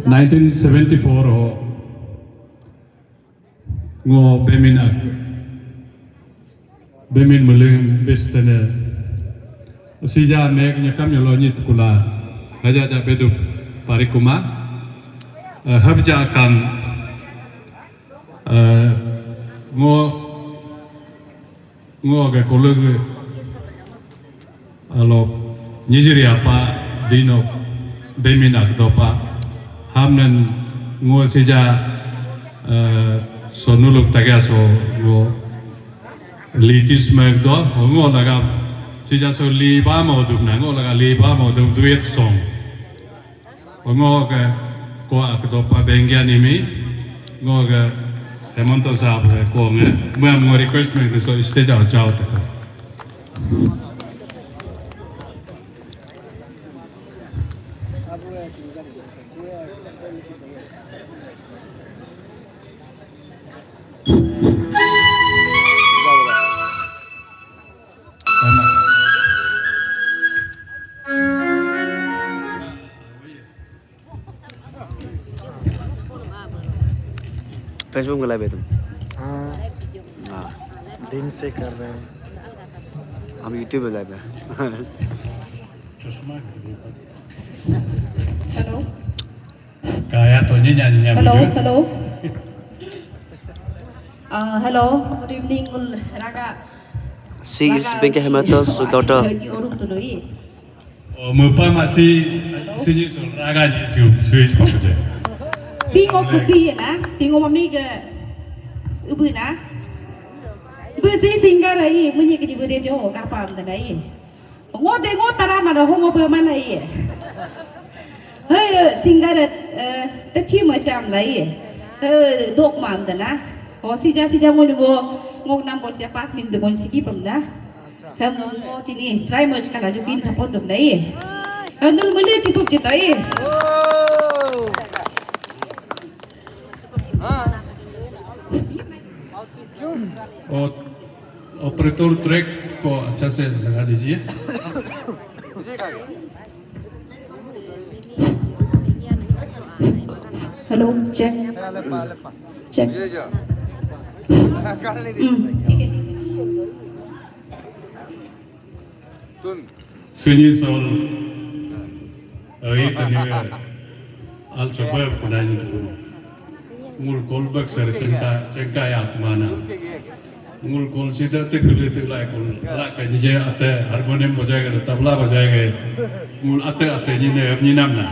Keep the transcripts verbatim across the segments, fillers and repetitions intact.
Nineteen seventy-four ho ngo bemin ak, bemin meleng bestene sija mek nyakam yolo nyi tukula haja ja bedup parikuma, eh, habja kam, eh, ngo Ngo ke kolege alo nijiri apa dino bemin ak dopa. Hamnen ngo sija, eh, so nuluk tagya so ngo litis mek do, ngo laga sija so liba mo dum na, ngo laga liba mo dum duet song. Ngo ke ko ak dopa bengya nimi, ngo ke Hemanta sahab ke ko nge, muam ngo request me so stage au jao taka. Facebook में लाइव है तुम? हाँ। हाँ। दिन से कर रहे हैं। हम YouTube पे लाइव है। Hello. Kaya to nyinya nyinya hello, bujur. Hello. आ, hello, good evening, Ul Raga. She is Raga Pinky Hemato's daughter. और तुम तो ये। Oh, mepa ma si, si nyi sul raga nyi si, si, si, si, si. Si ngo kupi ya na, si ngo mami ke ubu na. Bu si singer ai, munyi ke di bu de jo, karpa am da na ai. Ngo de ngo tara mana, ho ngo bu mana ai. Hei, singer, eh, techi macam lai. Hei, dok mam da na. Oh, sija, sija ngo ni ngo, ngo nam bol sia pas min de mon sigi pam na. Hem ngo chini try moj kala ju pin support dum dai. Handul mule chupup jito i. और operator track को अच्छा से लगा दीजिए। Hello, check. Check. हम्म, ठीक है, ठीक है। Sunyi sol, eh, itu nih, al sebab kunai itu. Ngul kolbak ser cengka, cengka ya mana. Ngul kol sida te kuli te lai kol. Ala ka nije ate harmonium bajai ga, tabla bajai ga. Ngul ate ate nyine, nyinam na.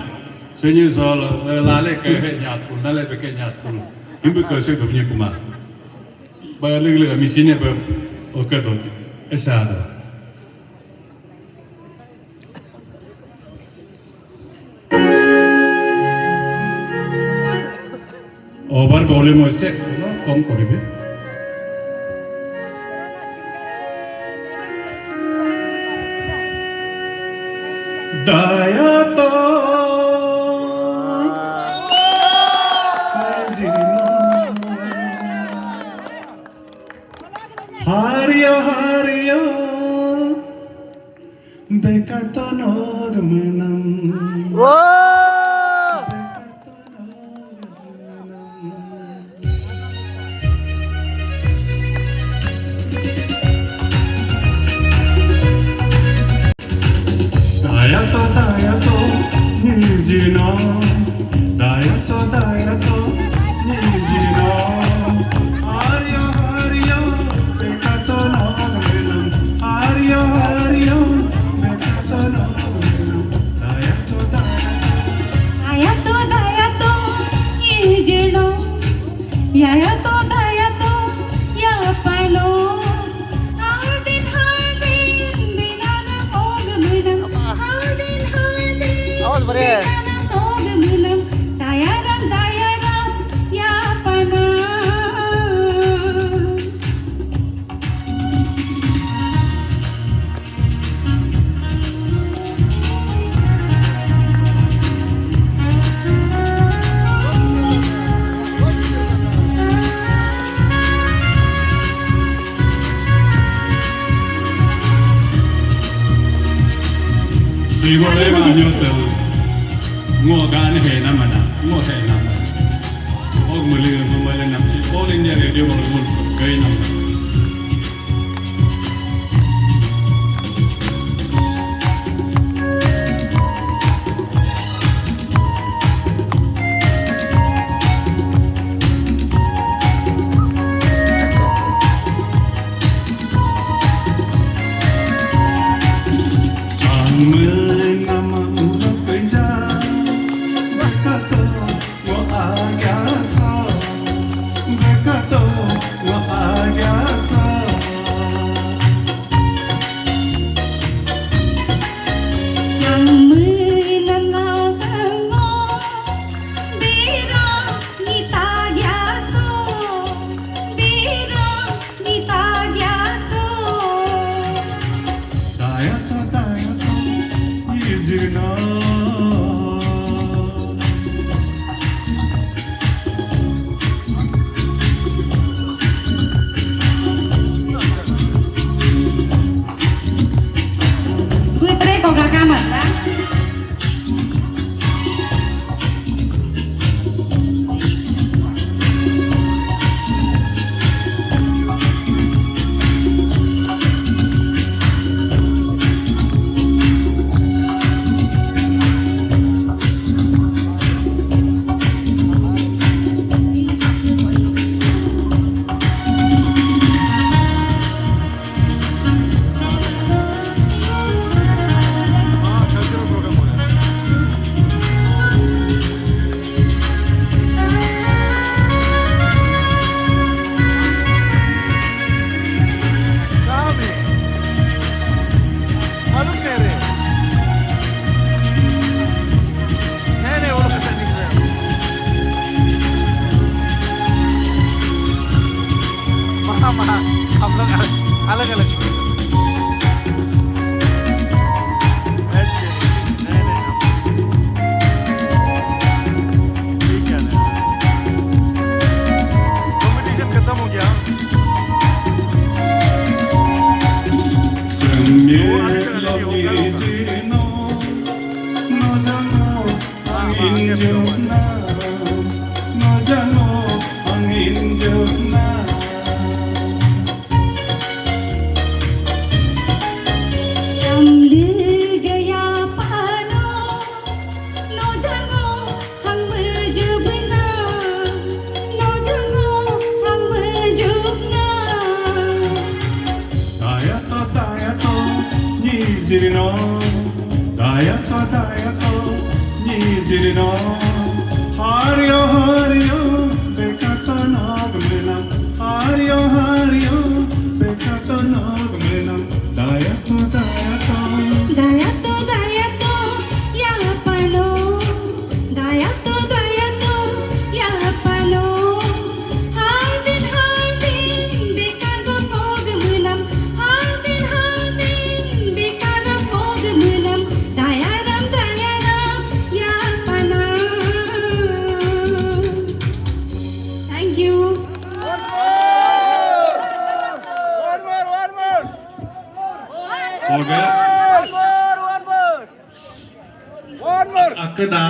Sunyi sol, eh, lale ke he nyat kul, lale beke nyat kul. Himbu ke se dum nyi kuma. Ba lig lig machine ba oke do. Esa do. Over volume hoise, kome koribe. Daya to Haria, haria. Bekatonor menang. Wah. Dayato, dayato, nijino. Dayato, dayato, nijino. Haria, haria, bekatonor menang. Haria, haria, bekatonor menang. Dayato, dayato. Dayato, dayato, nijino. Yayato, dayato, yapano. Hardin, hardin, binana kog minam. Hardin, hardin, आवाज बढ़े। Binana kog minam. Dayaram, dayaram, yapana. Sigo lema nyotel. Ngo gan he na mana, ngo he na mana. Og muli ngo mali nam si All India Radio Bangladesh kai nam. Putri koga kamar ta. नहीं, नहीं, वो लोग ऐसा नहीं है। वहाँ, वहाँ, हम लोग अलग, अलग, अलग। नहीं, नहीं, हम, ठीक है ना। Competition खत्म हो गया। वो अलग, अलग, अलग, वो अलग, अलग। Angin jumna, no jano, angin jumna. Kamli gaya pano, no jano, hang mejubna, no jano, hang mejubna. Dayato, dayato, nyi jirino. Dayato, dayato, nyi jirino. Hario, hario, bekato no gumena. Hario, hario, bekato no gumena. Dayato, dayato. Dayato, dayato, ya pano. Dayato, dayato, ya pano. Harbin, harbin, bekar go pog menam. Harbin, harbin, bekar pog menam. Dayaram, dayaram, ya panam. Thank you. One more, one more. Okay. One more, one more. One more. Akda.